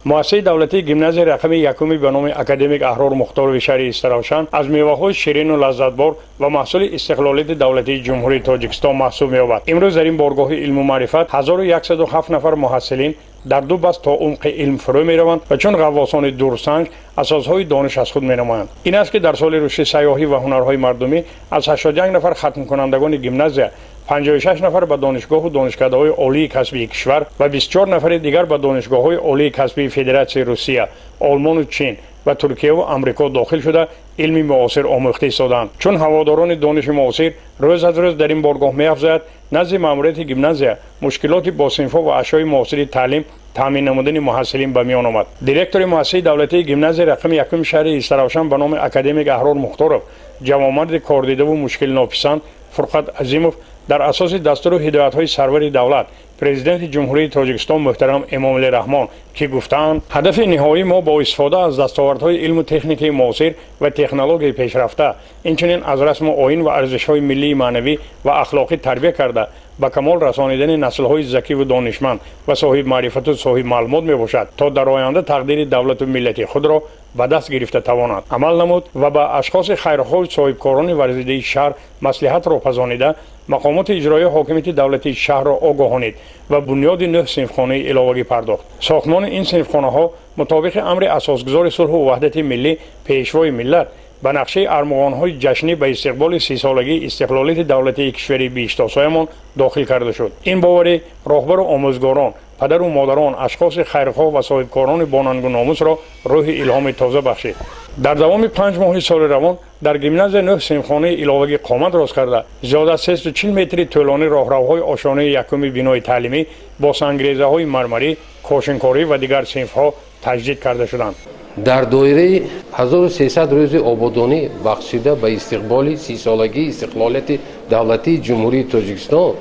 Муассисаи давлатии гимназияи рақами якуми ба номи академик Аҳрор Мухторови шаҳри Истаравшан аз меваҳои ширину лаззатбор ва маҳсули истиқлолияти давлатии Ҷумҳурии Тоҷикистон маҳсуб меёбад. Имрӯз дар ин боргоҳи илму маърифат 1107 нафар муҳассилин дар ду баст то умқи илм фурӯ мераванд ва чун ғаввосони дурсанҷ асосҳои дониш аз худ менамоянд. Ин аст, ки дар соли рушди сайёҳӣ ва ҳунарҳои мардумӣ аз 81 нафар хатмкунандагони гимназия 56 нафар ба донишгоҳу донишкадаҳои олии касбии кишвар ва 24 нафари дигар ба донишгоҳҳои олии касбии Федератсияи Русия, Олмону Чин ва Туркияву Амрико дохил шуда, илми муосир омӯхта истодаанд. Чун ҳаводорони дониши муосир рӯз аз рӯз дар ин боргоҳ меафзояд, назди маъмурияти гимназия мушкилоти бо синфҳо ва ашёи муосири таълим таъмин намудани муҳассилин ба миён омад. Директори муассисаи давлатии гимназияи рақами якуми шаҳри Истаравшан ба номи академик Аҳрор Мухторов, ҷавонмарди кордидаву мушкилнописанд Фурқат Азимов дар асоси дастуру ҳидоятҳои сарвари давлат, Президенти Ҷумҳурии Тоҷикистон муҳтарам Эмомалӣ Раҳмон, ки гуфтаанд: «Ҳадафи ниҳоии мо бо истифода аз дастовардҳои илму техникаи муосир ва технологияи пешрафта, инчунин аз расму оин ва арзишҳои миллии маънавӣ ва ахлоқӣ тарбия карда, ба камол расонидани наслҳои закиву донишманд ва соҳибмаърифату соҳибмаълумот мебошад, то дар оянда тақдири давлату миллати худро ба даст гирифта тавонад», амал намуд ва ба ашхоси хайрхоҳу соҳибкорони варзидаи шаҳр маслиҳатро пазонида, мақомоти иҷроии ҳокимияти давлатии шаҳрро огоҳонид ва бунёди нӯҳ синфхонаи иловагӣ пардохт. Сохтмони ин синфхонаҳо мутобиқи амри асосгузори сулҳу ваҳдати миллӣ, Пешвои миллат, ба нақшаи армуғонҳои ҷашнӣ ба истиқболи 30-солагии истиқлолияти давлатии кишвари биҳиштосоямон дохил карда шуд. Ин боварӣ роҳбару омӯзгорон, падару модарон, ашхоси хайрхоҳ ва соҳибкорони бонангу номусро рӯҳи илҳоми тоза бахшид. Дар давоми 5 моҳи соли равон дар гимназия нӯҳ синфхонаи иловагӣ қомат рост карда, зиёда аз 340 метри тӯлонӣ роҳравҳои ошёнаи якуми бинои таълимӣ бо сангрезаҳои мармарӣ, кошинкорӣ ва дигар синфҳо таҷдид карда шуданд. Дар доираи 1300 рӯзи ободонӣ, бахшида ба истиқболи 30-солагии истиқлолияти давлатии Ҷумҳурии Тоҷикистон,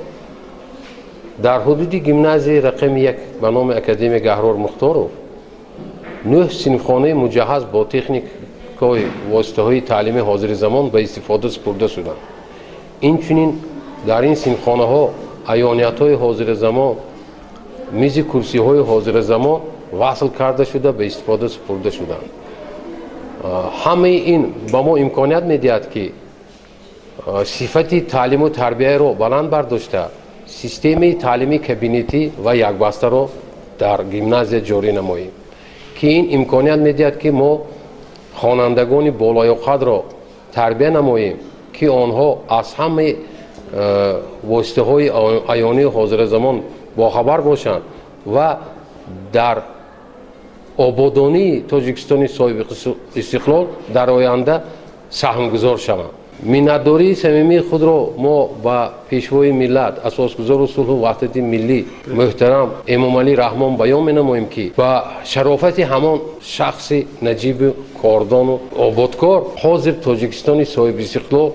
дар ҳудуди гимназияи рақами як ба номи академик Аҳрор Мухторов нӯҳ синфхонаи муҷаҳҳаз бо техникаҳои воситаҳои таълими ҳозири замон ба истифода супурда шуданд. Инчунин дар ин синфхонаҳо аёниятҳои ҳозиразамон, мизи курсиҳои ҳозиразамон васл карда шуда, ба истифода супурда шуданд. Ҳамаи ин ба мо имконият медиҳад, ки сифати таълиму тарбияро баланд бардошта, системаи таълими кабинетӣ ва якбастаро дар гимназия ҷорӣ намоем, ки ин имконият медиҳад, ки мо хонандагони болоёқатро тарбия намоем, ки онҳо аз ҳамаи воситаҳои аёнии ҳозиразамон бохабар бошанд ва дар ободонии Тоҷикистони соҳиби истиқлол дар оянда саҳмгузор шаванд. Миннатдории самимии худро мо ба Пешвои миллат, асосгузору сулҳу ваҳдати миллӣ муҳтарам Эмомалӣ Раҳмон баён менамоем, ки ба шарофати ҳамон шахси наҷибу кордону ободкор ҳозир Тоҷикистони соҳибистиқлол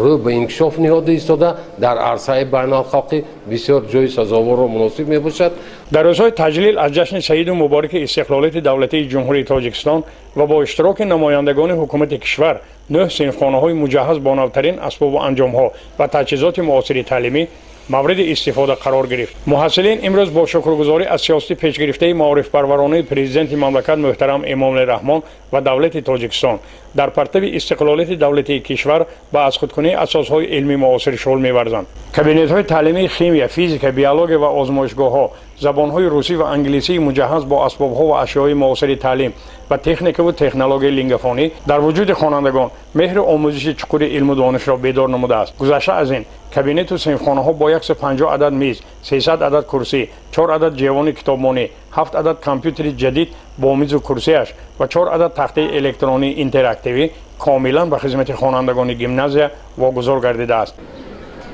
рӯ ба инкишоф ниҳода истода, дар арсаи байналхалқӣ бисёр ҷои сазоворро муносиб мебошад. Дар рӯзҳои таҷлил аз ҷашни саиду мубораки истиқлолияти давлатии Ҷумҳурии Тоҷикистон ва бо иштироки намояндагони ҳукумати кишвар нӯҳ синфхонаҳои муҷаҳҳаз бо навтарин асбобу анҷомҳо ва таҷҳизоти муосири таълимӣ мавриди истифода қарор гирифт. Муҳассилин имрӯз бо шукргузорӣ аз сиёсати пешгирифтаи маорифпарваронаи Президенти мамлакат муҳтарам Эмомалӣ Раҳмон ва давлати Тоҷикистон дар партави истиқлолияти давлатии кишвар ба азхудкунии асосҳои илмии муосир шуғл меварзанд. Кабинетҳои таълимии химия, физика, биология ва озмоишгоҳҳо, забонҳои русӣ ва англисии муҷаҳҳаз бо асбобҳо ва ашёи муосири таълим ва техникаву технологияи лингафонӣ дар вуҷуди хонандагон меҳри омӯзиши чуқури илму донишро бедор намудааст. Гузашта аз ин, кабинету синфхонаҳо бо 150 адад миз, 300 адад курсӣ, 4 адад ҷевони китобмонӣ, 7 адад компютери ҷадид бо мизу курсиаш ва 4 адад тахтаи электронии интерактивӣ комилан ба хизмати хонандагони гимназия вогузор гардидааст.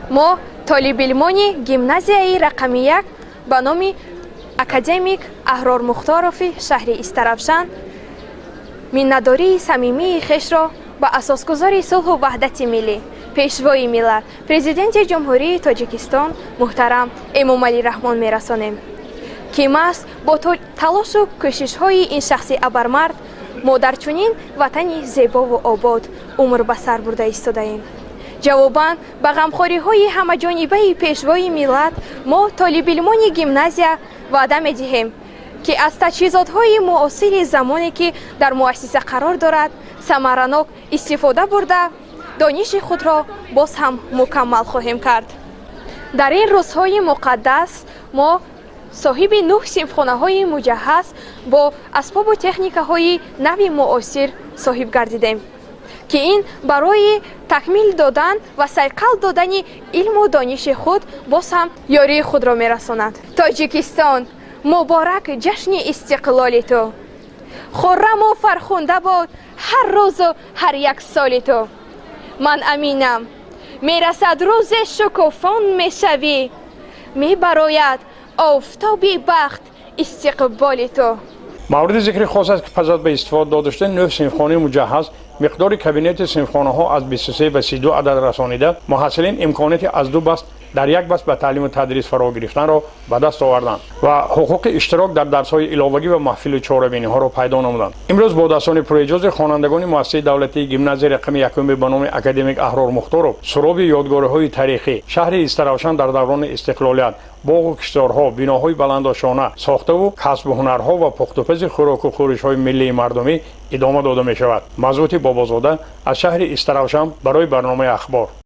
Мо, толибилмони гимназияи рақами як ба номи академик Аҳрор Мухторови шаҳри Истаравшан, миннатдории самимии хешро ба асосгузори сулҳу ваҳдати миллӣ, Пешвои миллат, Президенти Ҷумҳурии Тоҷикистон муҳтарам Эмомалӣ Раҳмон мерасонем, ки маҳз бо талошу кӯшишҳои ин шахси абармард мо дар чунин ватани зебову обод умр ба сар бурда истодаем. Ҷавобан ба ғамхориҳои ҳамаҷонибаи Пешвои миллат, мо, толибилмони гимназия, ваъда медиҳем, Ки аз таҷҳизотҳои муосири замоне, ки дар муассиса қарор дорад, самаранок истифода бурда, дониши худро боз ҳам мукаммал хоҳем кард. Дар ин рӯзҳои муқаддас мо соҳиби нӯҳ синфхонаҳои муҷаҳҳаз бо асбобу техникаҳои нави муосир соҳиб гардидем, ки ин барои такмил додан ва сайқал додани илму дониши худ боз ҳам ёрии худро мерасонад. Тоҷикистон, муборак ҷашни истиқлоли ту! Хурраму фархунда бод ҳар рӯзу ҳар як соли ту. Ман аминам, мерасад рӯзе, шукуфон мешавӣ, мебарояд офтоби бахт истиқболи ту. Мавриди зикри хос аст, ки пас аз ба истифода дода шудани нӯҳ синфхонаи муҷаҳҳаз, миқдори кабинети синфхонаҳо аз 23 ба 32 адад расонида, муҳассилин имконияти аз ду баст дар як баст ба таълиму тадрис фаро гирифтанро ба даст оварданд ва ҳуқуқи иштирок дар дарсҳои иловагӣ ва маҳфилу чорабиниҳоро пайдо намуданд. Имрӯз бо дастони пурэъҷози хонандагони муассисаи давлатии гимназияи рақами якуми ба номи академик Аҳрор Мухторов суроби ёдгориҳои таърихӣ, шаҳри Истаравшан дар даврони истиқлолият, боғу кишторҳо, биноҳои баландошона, сохтаву касбу ҳунарҳо ва пухтупази хӯроку хӯришҳои миллии мардумӣ идома дода мешавад. Мазбути Бобозода аз шаҳри Истаравшан барои барномаи Ахбор.